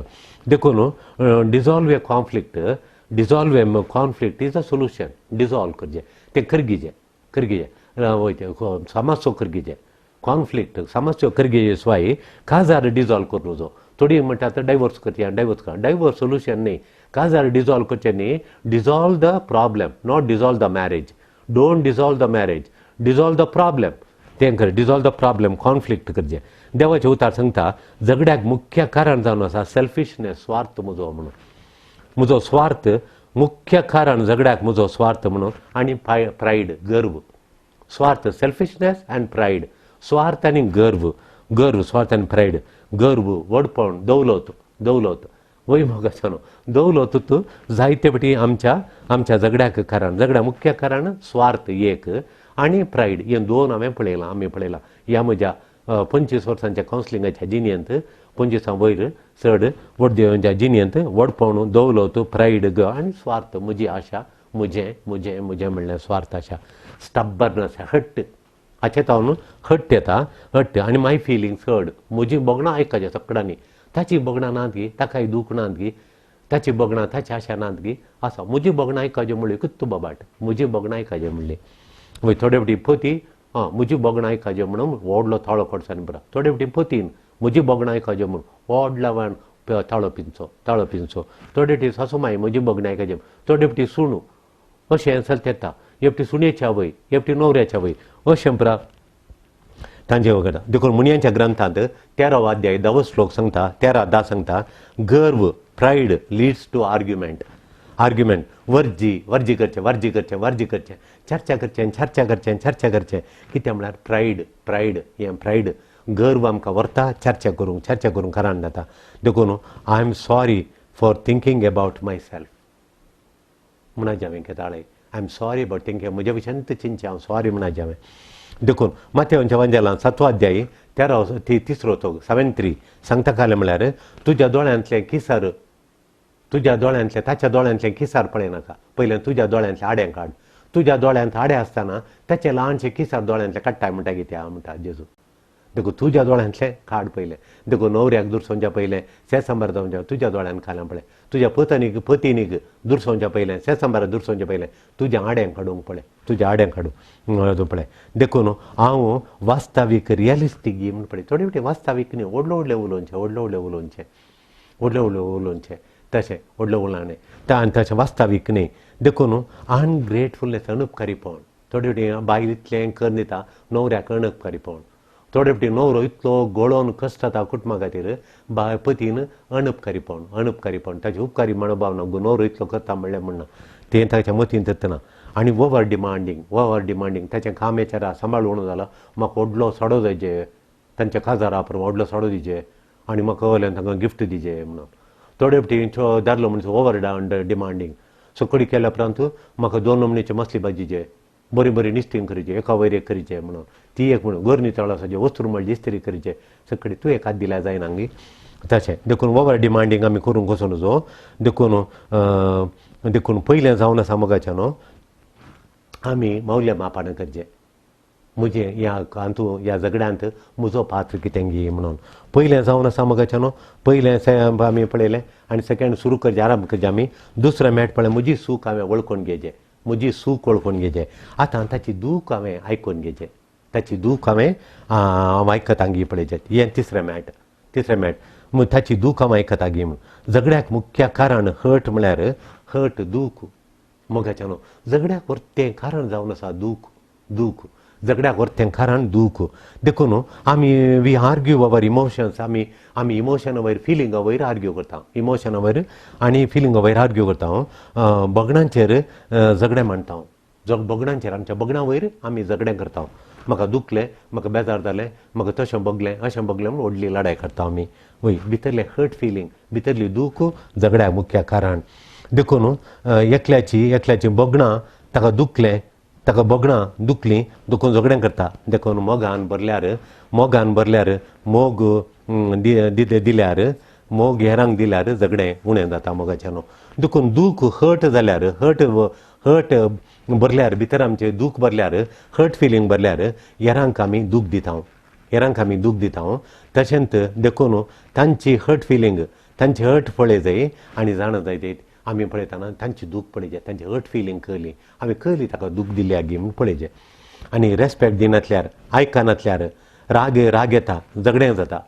देखून dissolve a conflict, dissolve a conflict is a solution. Dissolve करचें तें करगीचें, करगीचें वयतें समाजचो करगीचें कॉन्फ्लिक्ट समाजचो करगीचे स्वाय काजार डिजॉल्व करूं नजो. थोडी म्हणटा आतां डायवोर्स करया, डायवोर्स कर, डायवोर्स सोल्युशन न्ही. काजार डिजॉल्व करचें न्ही, dissolve the problem, not dissolve the marriage. Don't dissolve the marriage, dissolve the problem. तें कर, डिजॉल्व the problem, conflict करचें. देवाचें उतार सांगता झगड्याक मुख्य कारण जावन आसा सेल्फिशनेस, स्वार्थ म्हजो म्हणून, म्हजो स्वार्थ मुख्य कारण झगड्याक म्हजो स्वार्थ म्हणून, आनी प्रायड, गर्व. स्वार्थ, सेल्फिशनेस अँड प्रायड, स्वार्थ आनी गर्व, गर्व, स्वार्थ आनी प्रायड, गर्व, व्हडपण, दौलत, दौलत वय मोगाचो दौलत तूं जायते फावटी आमच्या आमच्या झगड्याक कारण, झगड्या मुख्य कारण स्वार्थ एक आनी प्रायड, हे दोन हांवें पळयलां, आमी पळयलां. ह्या म्हज्या 25 वर्सांच्या कावन्सिलिंगाच्या जिणेंत, 25 वयर चड व्हड जिणेंत व्हडपण, दौलत, प्रायड ग आनी स्वार्थ, म्हजी आशा, म्हजें म्हजें म्हजें म्हणल्यार स्वार्थ आशा, स्टब्बर्नस, हट्ट, हाचे तावन हट्ट येता, हट्ट आनी माय फिलींग चड, म्हजी भोगणां आयकाचें सगळ्यांनी, ताची भोगणां नात गी, ताकाय दूख नात गी, ताची भोगणां ताची आशा नात गी आसा, म्हजी भोगणां आयकाचें म्हणली कित्तू बाबाट, म्हजी भोगणां आयकाचें म्हणली. वय थोडे फावटी पती आं म्हजी भोगणां आयकाचें म्हणून व्हडलो ताळो कडचो आनी बरो, थोडे फावटी पतीन म्हजी भोगणां आयकाचें म्हणून व्हडल्या व्हड ताळो पिंचो, ताळो पिंचो. थोडे फावटी सासू माय म्हजी भोगणां आयकाचें, थोडे फावटी सुणू अशें चलत येता, एक फावटी सुणेच्या आवय, एक फावटी न्हवऱ्याच्या आवय, अशें परा तांचे वगैरे. देखून मुनियांच्या ग्रंथांत 13वो अध्याय 10वो श्लोक सांगता, 13:10 सांगता, गर्व, pride leads to argument, argument, वर्जी, वर्जी करचें, वर्जी करचें, वर्जी करचें, चर्चा करचें, चर्चा करचें, चर्चा करचें. कितें म्हळ्यार प्रायड, प्रायड, हें प्रायड, गर्व आमकां व्हरता चर्चा करूंक, चर्चा करूंक कारण जाता. देखून I am sorry for thinking about myself म्हणाचें हांवें केताळे, I am sorry about thinking, म्हज्या विशयांत चिंतचें हांव सॉरी म्हणाचें हांवें. देखून माथेवांच्या वांजेलान 7वो अध्याय 13 तिसरो चौक 7:3 सांगता कालें म्हळ्यार तुज्या दोळ्यांतलें किसर, तुज्या दोळ्यांतलें ताच्या दोळ्यांतलें किसार पळयनाका, पयलें तुज्या दोळ्यांतलें आडें काड. तुज्या दोळ्यांत आडें आसतना ताचें ल्हानशें किसार दोळ्यांतलें काडटाय म्हणटा कित्या म्हणटा जेजू. देखून तुज्या दोळ्यांतलें काड पयलें. देखून न्हवऱ्याक दुरसोवच्या पयलें सेसंबार जावच्या तुज्या दोळ्यान खाल्यां पळय, तुज्या पतनीक पतीनीक दुरसोवच्या पयलें सेसंबार दुरसोवच्या पयलें तुज्या आड्यांक काडूंक पळय, तुज्या आड्यांक काडूंक पळय. देखून हांव वास्तवीक रियलिस्टीक म्हूण पळय, थोडे फावटी वास्तवीक न्ही, व्हडलो व्हडलें उलोवचें, व्हडलो व्हडलें उलोवचें, व्हडलें व्हडलें उलोवचें, तशें व्हडलें उलोवणें आनी तशें वास्तवीक न्ही. देखून अनग्रेटफुलनेस, अणुपकारीपण, थोडे फावटी बायल इतलें करून दिता न्हवऱ्याक अणुपकारीपण, थोडे फावटी न्हवरो इतलो गळोन कश्ट जाता कुटुंबा खातीर, बाय पतीन अणुपकारीपण, अणुपकारीपण, ताचे उपकारी मनोभाव ना, न्हवरो इतलो करता म्हणलें म्हणना तें ताच्या मतींत येतना. आनी ओवर डिमांडींग, ओवर डिमांडींग, ताचें काम विचारा सांबाळून जाला, म्हाका व्हडलो साडो जायचे, तांच्या काजारा प्रमाण व्हडलो साडो दिवचे आनी म्हाका वयल्यान तांकां गिफ्ट दिवचे म्हणून. थोडे फावटी दादलो मनीस ओवर डिमांडींग. सकाळी केल्या उपरांत म्हाका 2 नमण्याची मसली भाजी जे बरी बरी निस्तींग करचे, एका वयर एक करचे म्हणून ती एक म्हणून घर नितळ आसाचे, वस्त्र म्हणल्यार इस्त्री करचे, सकाळी तूं एक हात दिल्यार जायना गी तशें. देखून ओवर डिमांडींग आमी करूंक वचूं नजो. देखून देखून पयलें जावन आसा मोगाचें न्हू आमी मौल्य मापान करचें. म्हजें ह्या हातूंत ह्या झगड्यांत म्हजो पात्र कितें गी म्हणून पयलें जावन आसा मोगाचें न्हू पयलें आमी पळयलें आनी सेकेंड सुरू करचें, आरंभ करचें आमी. दुसरें मेट पळय म्हजी सूख हांवें वळखून घेवचें, म्हजी सूख वळखून घेवचें. आतां ताची दूख हांवें आयकून घेवचें, ताची दूख हांवें हांव आयकता गी पळयचें. हें तिसरें मेट, तिसरें मेट ताची दूख हांव आयकता गी म्हणून. झगड्याक मुख्य कारण हर्ट म्हळ्यार हर्ट दूख मोगाचें न्हू. झगड्याक व्हरतें कारण जावन आसा दूख, दूख. झगड्याक व्हरतें कारण दूख. देखून आमी we argue our emotions. आमी आमी इमोशना वयर फिलिंगा वयर आर्ग्यू करता, इमोशना वयर आनी फिलिंगा वयर आर्ग्यू करता. भगणांचेर झगडें मांडटा, भगणांचेर आमच्या भगणां वयर आमी झगडें करता. म्हाका दुखलें, म्हाका बेजार जालें, म्हाका तशें भोगलें, अशें भोगलें म्हूण व्हडली लडाय करता आमी. वय भितरलें हर्ट फिलींग, भितरली दूख झगड्याक मुख्य कारण. देखून एकल्याची एकल्याची भोगणां ताका दुखलें, ताका भोगणां दुखलीं देखून झगडें करता. देखून मोगान भरल्यार, मोगान भरल्यार, मोग दिल्यार, मोग हेरांक दिल्यार झगडें उणें जाता मोगाचें न्हू. देखून दूख हर्ट जाल्यार, हर्ट हर्ट भरल्यार, भितर आमचें दूख भरल्यार, हर्ट फिलींग भरल्यार हेरांक आमी दूख दिता, हेरांक आमी दूख दिता. तशेंच देखून तांची हर्ट फिलींग, तांची हर्ट पळय जाय आनी जाणा जाय ते आमी पळयतना तांची दूख पळयचें, तांची हर्ट फिलींग कळ्ळी आमी कळ्ळी ताका दूख दिल्या गी म्हूण पळयचें. आनी रेस्पेक्ट दिनासल्यार, आयकनासल्यार राग राग येता, झगडें जाता.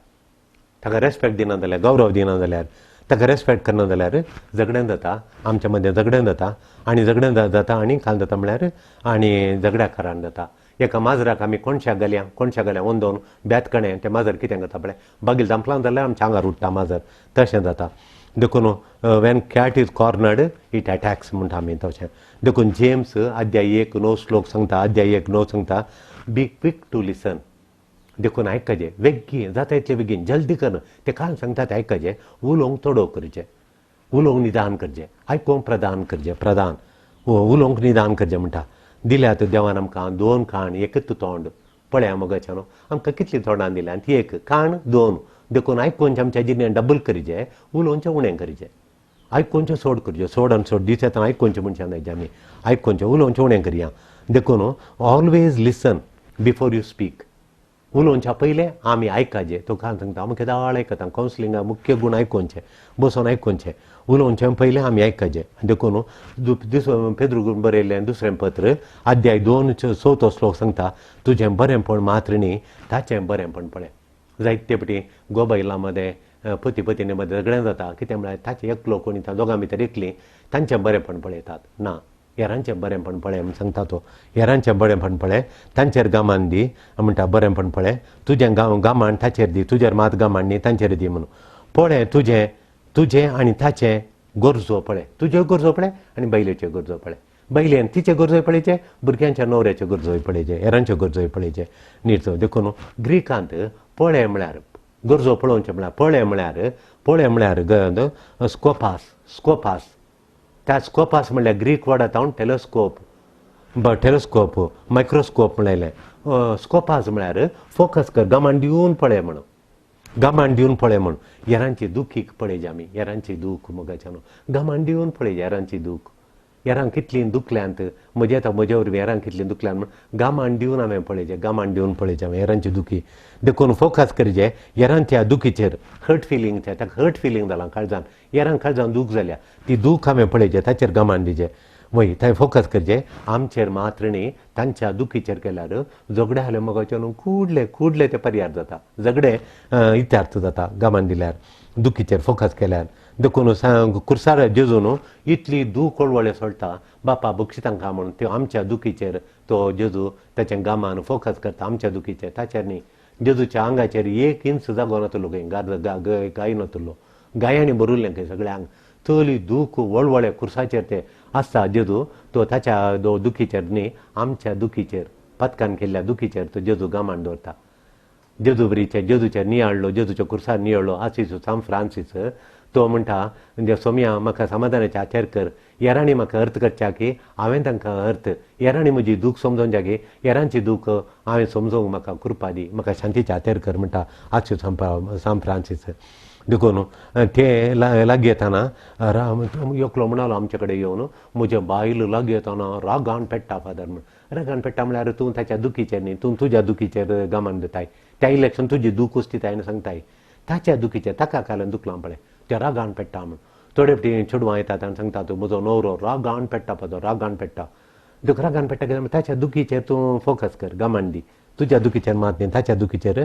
ताका रेस्पेक्ट दिना जाल्यार, गौरव दिना जाल्यार, ताका रेस्पेक्ट करना जाल्यार झगडें जाता, आमच्या मदें झगडें जाता. आनी झगडें जाता आनी काल जाता म्हळ्यार आनी झगड्या कारण जाता. एका माजराक आमी कोणशाक घालया, कोणशाक घालया वंदोवन बेतकणें तें माजर कितें करता पळय, बागील धांपलां जाल्यार आमच्या आंगार उडटा माजर, तशें जाता. देखून when cat is cornered it attacks म्हणटा आमी तशें. देखून जेम्स अध्याय 1:9 श्लोक सांगता, अध्याय 1:9 सांगता, बी क्विक टू लिसन. देखून आयकचें बेगीन जाता इतलें बेगीन, जल्दी कर तें काल सांगता तें आयकचें. उलोवंक थोडो करचें, उलोवंक निदान करचें, आयकूंक प्रदान करचें, प्रदान उलोवंक निदान करचें म्हणटा. दिल्यात देवान आमकां 2 कान एकच तोंड. पळया मोगाचें न्हू आमकां कितलीं तोंडां दिल्यात, ती 1 कान 2. देखून आयकूनचें आमच्या जिणें डबल करचें, उलोवचें उणें करचें, आयकूनचें सोड करचें, सोड आनी सोड दीस येतना आयकूनचें मनशान जायचें आमी आयकूनचें, उलोवचें उणें करया. देखून always listen before you speak. उलोवच्या पयलें आमी आयकाचें. तो काल सांगता आमी केदाळ आयकता, कावन्सिलिंगा मुख्य गूण आयकूनचें, बसोन आयकूनचें, उलोवचें पयलें आमी आयकाचें. देखून पेद्रू बरयल्लें दुसरें पत्र अध्याय 2 4 श्लोक सांगता, तुजें बरेंपण मात्र न्ही ताचें बरेंपण पळय. जायते फावटी गोबायलां मदें पती पतीनी मदें झगडें जाता, कितें म्हळ्यार ताचें एकलो कोणी दोगां भितर एकलीं तांचें बरेंपण पळयतात ना, हेरांचें बरेंपण पळय म्हूण सांगता तो. हेरांचें बरेंपण पळय, तांचेर गामान दी म्हणटा, बरेंपण पळय तुजें गामान ताचेर दी, तुजेर मात गामान न्ही तांचेर दी म्हणून. पळय तुजें तुजें आनी ताचें गरजो पळय, तुज्यो गरजो पळय आनी बायलेच्यो गरजो पळय, बायलेन तिचे गरजोय पळयचे, भुरग्यांच्या न्हवऱ्याच्यो गरजोय पळयचे, हेरांच्यो गरजोय पळयचे न्ही. देखून ग्रिकांत पळय म्हळ्यार गरजो पळोवचें म्हळ्यार पळय म्हळ्यार पळय म्हळ्यार स्कोपास, स्कोपास. त्या स्कोपास म्हणल्यार ग्रीक वर्ड आतां टेलेस्कोप, टेलेस्कोप मायक्रोस्कोप म्हणलें. स्कोपास म्हळ्यार फोकस कर, गमान दिवन पळय म्हणून, गमान दिवन पळय म्हूण. हेरांची दुखीक पळयचे आमी, हेरांची दूख मोगाच्या न्हू गमान दिवन पळयचे हेरांची दूख, हेरांक कितलीं दुखल्यांत म्हजे आतां म्हजे वरवीं हेरांक कितलीं दुखल्यांत म्हूण गामान दिवन हांवें पळयचें, गामान दिवन पळयचें हांवें हेरांची दुखी. देखून फोकस करचें हेरांच्या दुखीचेर, हर्ट फिलींग, ताका हर्ट फिलींग जालां काळजान, हेरांक काळजान दूख जाल्या ती दूख हांवें पळयचें, ताचेर गमान दिवचें. वय थंय फोकस करचें आमचेर मात्र न्ही तांच्या दुखीचेर केल्यार झगडें जालें मोगाचें न्हू कुडले कुडले ते पर्यार जाता, झगडें इत्यार्थ जाता गमान दिल्यार, दुखीचेर फोकस केल्यार. देखून कुर्सार जेजू न्हू इतली दूख वळवळे सोडटा, बापा बक्षी तांकां म्हणून त्यो आमच्या दुखीचेर तो जेजू ताच्या गामान फोकस करता आमच्या दुखीचेर, ताचेर न्ही. जेजूच्या आंगाचेर 1 इंच जागो नातलो, खंय गाय नातलो, गायांनी भरिल्लें खंय सगळें आंग, तली दूख वळवळे कुर्साचेर ते आसता जेजू, तो ताच्या दुखीचेर न्ही आमच्या दुखीचेर, पातकान केल्ल्या दुखीचेर तो जेजू गामान दवरता. जेजू बरीचे जेजूचेर नियाळ्ळो, जेजूच्या कुर्सार नियाळ्ळो आसीस सांत फ्रांसीस, तो म्हणटा म्हणजे सोम्या म्हाका समाधानाचे आचार कर, येरांनी म्हाका अर्थ करच्या की हांवें तांकां अर्थ, येरांनी म्हजी दूख समजोवच्या की येरांची दूख हांवें समजोवंक म्हाका कृपा दी, म्हाका शांतीचे आचार कर म्हणटा आक्षू सांत फ्रांसीस. देखून ते लागीं येताना एकलो म्हणालो आमचे कडेन येवन म्हजें बायल लागीं येताना रागान पेट्टा फादर म्हण. रागान पेट्टा म्हळ्यार तूं ताच्या दुखीचेर न्ही, तूं तुज्या दुखीचेर गमान दिताय, त्या इलेक्शन तुजी दूख उस्तिताय आनी सांगताय ताच्या दुखीचेर, ताका काल्यान दुखलां पळय त्या रागान पेट्टा म्हण. थोडे फावटी चेडवां येतात आनी सांगता तूं म्हजो न्हवरो रागान पेट्टा फादर, रागान पेट्टा. देखून रागान पेट्टा कित्याक ताच्या दुखीचेर तूं फोकस कर, गमान दी, तुज्या दुखीचेर मात न्ही ताच्या दुखीचेर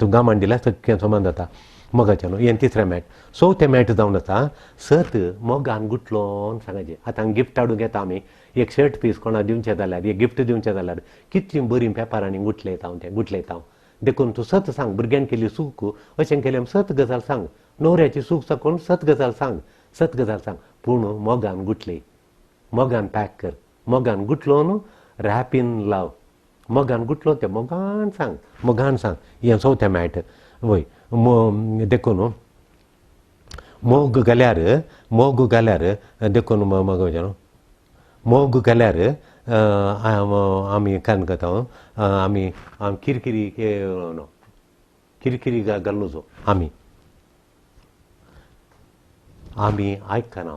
तूं गमान दिल्यार सगळें समान जाता मोगाचें न्हू. हें तिसरें मॅट. चवथें मॅट जावन आसा सत मोगान गुटलोन सांगाचें. आतां गिफ्ट हाडूंक येता आमी, एक शर्ट पीस कोणाक दिवचें जाल्यार, एक गिफ्ट दिवचें जाल्यार कितलीं बरीं पेपरांनी गुटलयता हांव तें गुटलयता हांव. देखून तूं सत सांग, भुरग्यान केली चूक अशें केलें सत गजाल सांग, न्हवऱ्याची चूक साकून सत गजाल सांग, सत गजाल सांग, पूण मोगान गुटलय, मोगान पॅक कर, मोगान गुटलोन रॅपीन लाव, मोगान गुटलो तें मोगान सांग, मोगान सांग. हें चवथें मॅट. वय देखून मोग घाल्यार, मोग घाल्यार देखून मोग घाल्यार आमी कान करता आमी किरकिरी किरकिरी घालूं जो आमी आमी आयकना,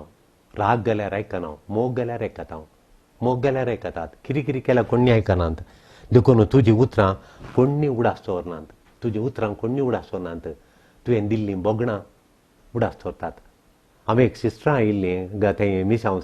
राग घाल्यार आयकना, मोग घाल्यार आयकता, मोग घाल्यार आयकतात, किरकिरी केल्यार कोण्णी आयकनात. देखून तुजी उतरां कोण्णी उडास दवरनात, तुजी उतरां कोण्णी उडास दवरनात, तुवें दिल्लीं भोगणां उडास दवरतात. हांवें एक सिस्टरां आयिल्लीं थंय मिसांव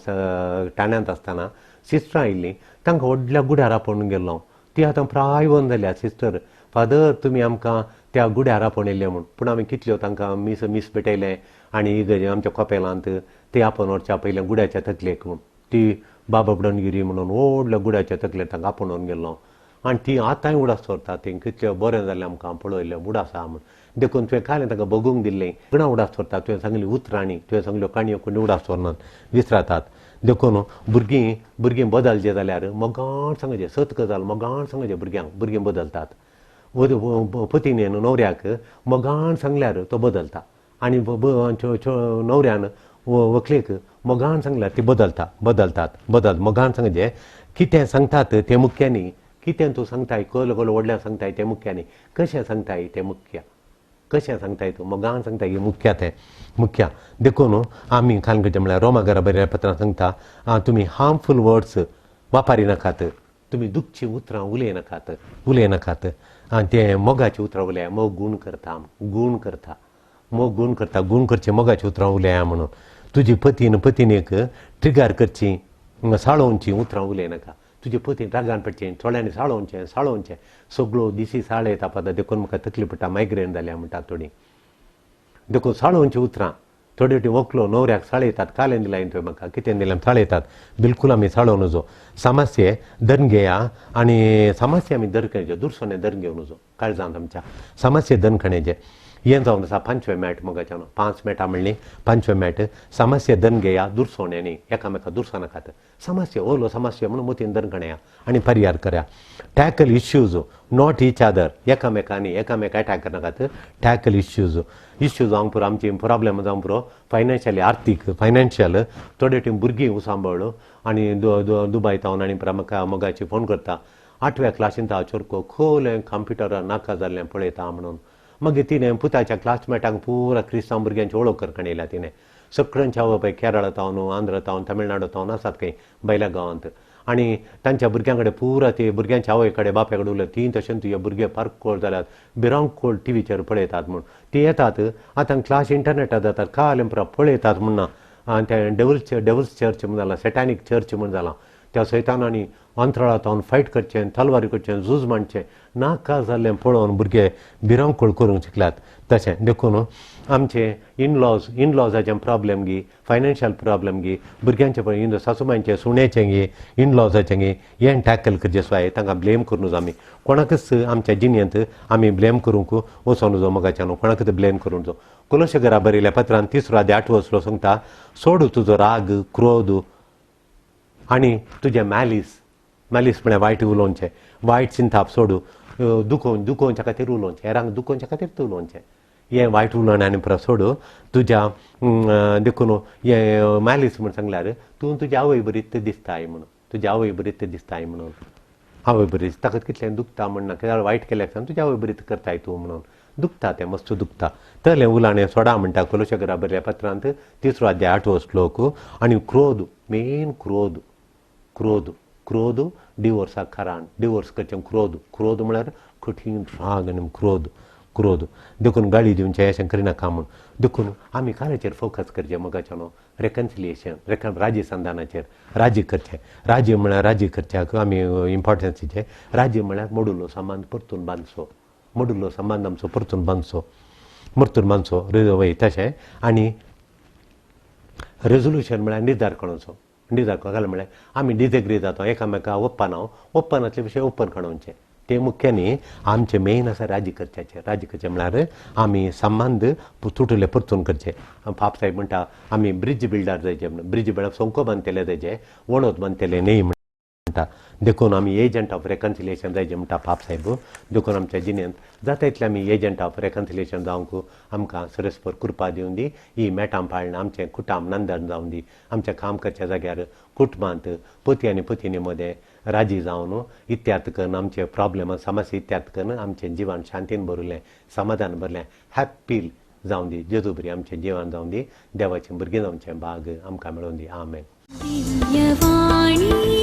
ठाण्यांत आसतना सिस्टरां आयिल्लीं, तांकां व्हडल्या गुड्यार आपोवन गेल्लो. ती आतां प्रायवन जाल्या सिस्टर, फादर तुमी आमकां त्या गुड्यार आपोवन येयले म्हूण. पूण आमी कितल्यो तांकां मीस मीस भेटयलें आनी आमच्या कपेलांत ती आपोवन व्हरच्या पयलें गुड्याच्या तकलेक म्हूण, ती बाबा बुडनगिरी म्हणून व्हडल्या गुड्याच्या तकलेर तांकां आपोवन व्हरून गेल्लो. आनी ती आतांय उडास दवरतात, ती कितलें बरें जालें आमकां पळयलें उडास आहा म्हूण. देखून तुवें कालें तांकां बगूंक दिल्लें गुणा उडास दवरतात, तुवें सांगली उतरांनी, तुवें सांगल्यो काणयो कोणी उडास दवरनात, विसरातात. देखून भुरगीं भुरगीं बदलचें जाल्यार मोगान सांगचें, सत गजाल मोगान सांगचें भुरग्यांक, भुरगीं बदलतात. पतीन न्हवऱ्याक मोगान सांगल्यार तो बदलता, आनी न्हवऱ्यान व्हंकलेक मोगान सांगल्यार ती बदलता, बदलतात, बदल मोगान सांगचें. कितें सांगतात तें मुख्य न्ही, कितें तूं सांगताय कल कल व्हडल्यान सांगताय तें मुख्य न्ही, कशें सांगताय तें मुख्य, कशें सांगताय तूं मोगान सांगताय हें मुख्य, तें मुख्य. देखून आमी खाल करचें म्हळ्यार रोमा घरा बरयल्या पत्रां सांगता तुमी हार्मफूल वर्ड्स वापरी नाकात, तुमी दुखचीं उतरां उलयनाकात, उलयनाकात. आनी तें मोगाचीं उतरां उलया, मोग गूण करता, गूण करता, मोग गूण करता, गूण करचें मोगाचीं उतरां उलया म्हणून. तुजी पतीन पतीनेक ट्रिगर करची साळोवचीं उतरां उलयनाका, तुजे पतीन रागान पडचें, थोड्यांनी साळोवचें, साळोवचें सगळो दिसी साळ येता पाता, देखून म्हाका तकली पडटा, मायग्रेन जाल्या म्हणटा थोडीं. देखून साळोवचीं उतरां थोडे फावटी व्हंकलो न्हवऱ्याक साळयतात, कालें दिलां तुवें म्हाका कितें दिलें साळयतात, बिलकूल आमी साळोवं नजो. समस्ये धरून घेया आनी समस्या आमी धरून घेवचे, दुरसोने धरून घेवं नजो काळजांत आमच्या, समस्ये धरून खणेचे. हें जावन आसा पांचवें मॅट मोगाचें, 5 मॅटां म्हणलीं, पांचवें मॅट समस्या धरून घेया, दुरसोणे न्ही, एकामेका दुरसो नाकात. समस्या ओलो समस्या म्हणून मतीन धरून खणया आनी पर्यार करया. Tackle issues not each other, एकामेकांनी एकामेका एटॅक करनाकात. टॅकल इश्यूज, इश्यूज जावंक पुरो, आमची प्रॉब्लेम जावंक पुरो, फायनान्शियली आर्थीक फायनान्शियल. थोडे टीम भुरगीं सांबाळ आनी दुबाय तावन आनी म्हाका मोगाची फोन करता, 8व्या क्लासींत चोरको खोलें कंप्युटरार नाका जाल्लें पळयता म्हणून. मागीर तिणें पुताच्या क्लासमेटांक पुरा क्रिस्तांव भुरग्यांची वळख करकण येयल्या तिणें, सगळ्यांच्या आवय बापाय केरळा तावन, आंध्रा तावन, तमिळनाडू तावन आसात खंय भायल्या गांवांत, आनी तांच्या भुरग्यां कडेन पुरा ते भुरग्यांच्या आवय कडेन बापाय कडेन उलयतात, तीं तशें तुजे भुरगे पारकोळ जाल्यात, भिरांकूळ टिवीचेर पळयतात म्हूण. तीं येतात आतां क्लास इंटरनेटार जातात, काल पुरा पळयतात म्हूण ना. आनी तें डेवल्स चर्च म्हूण जालां, सेटॅनीक चर्च म्हूण जालां, त्या सैतानांनी अंतराळांत फायट करचें, तलवारी करचें, झूज मांडचें, नाका जाल्लें पळोवन भुरगे भिरांकूळ करूंक शिकल्यात. तशें देखून आमचे इनलॉज, इनलॉजाचे प्रॉब्लेम गी, फायनान्शियल प्रॉब्लेम गी, भुरग्यांचे पळय सासूमांचे सुण्याचें गी, इनलॉजाचें गी, हें टॅकल करचें स्वाय, तांकां ब्लेम करूं नजो आमी, कोणाकच आमच्या जिणेंत आमी ब्लेम करूंक वचों नजो मोगाच्यान, कोणाकच ब्लेम करूं नजो. कोलोशे घरा बरयल्या पत्रान 3रो अध्याय 8वो श्लोक सांगता, सोड तुजो राग, क्रोध आनी तुजें मॅलीस, मॅलीस म्हळ्यार वायट उलोवचें, वायट चिंताप सोडू, दुखोवन दुखोवच्या खातीर उलोवचें, हेरांक दुखोवच्या खातीर तूं उलोवचें, हें वायट उलोवणें आनी परत सोड तुज्या देखून हें मॅलीस म्हण सांगल्यार तूं तुज्या आवय बरीच दिसताय म्हणून, तुज्या आवय बरीच दिसताय म्हणून, आवय बरी ताका कितलें दुखता म्हण ना, कित्याक वायट केलें आसतना तुज्या आवय बरीच करताय तूं म्हणून दुखता, तें मस्त दुखता. तलें उलाणें सोडा म्हणटा कोलोशेकरा बरयल्या पत्रांत 3रो अध्याय 8वो श्लोक. आनी क्रोध मेन, क्रोध क्रोध क्रोध डिवोर्साक कारण, डिवोर्स करचें क्रोध. क्रोध म्हळ्यार कठीण राग आनी क्रोध क्रोध देखून गाळी दिवचें अशें करिनाका म्हूण. देखून आमी कार्याचेर फोकस करचें मोगाचें न्हू, रेकन्सिलिएशन, रेकन राजी संधानाचेर राजी करचें. राजी म्हळ्यार राजी करच्याक आमी इम्पोर्टन्स दिवचें. राजी म्हळ्यार मोडुल्लो संबंद परतून बांदचो, मोडुल्लो संबंद आमचो परतून बांदचो, परतून बांदचो वय तशें. आनी रेजोल्युशन म्हळ्यार निर्धार काडुचो, निर्धार काडलो म्हळ्यार आमी डिसएग्री जाता एकामेका ओप्पन हांव ओप्पनांतले विशय ओपन काडोवचें. ते मुख्य न्ही, आमचें मेन आसा राजी करच्याचें. राजी करचें म्हळ्यार आमी संबंद तुटुले परतून करचे. पाप साहेब म्हणटा आमी ब्रिज बिल्डर जायचे म्हणून, ब्रिज बिल्डर सोंको बांदतले जायचे, वणत बांदतले न्ही म्हणटा. देखून आमी एजंट ऑफ रेकन्सिलिएशन जायचे म्हणटा पाप साहेब. देखून आमच्या जिणेंत जाता इतलें आमी एजंट ऑफ रेकन्सिलिएशन जावंक आमकां सरस्पर कृपा दिवन दी. ही मेटां पाळण आमचें कुटाम नंदन जावन दी. आमचें काम करच्या जाग्यार कुटुंबांत पती आनी पतिनी मदें राजी जावन इत्यार्थ करून आमचे प्रॉब्लेम समस्या इत्यार्थ करून आमचें जिवन शांतीन भरिल्लें, समाधान भरलें, हॅप्पी जावन दी. जेजू बरी आमचें जिवन जावन दी. देवाचें भुरगीं जावचें भाग आमकां मेळोवन दी. आमेन. दिव्यवाणी.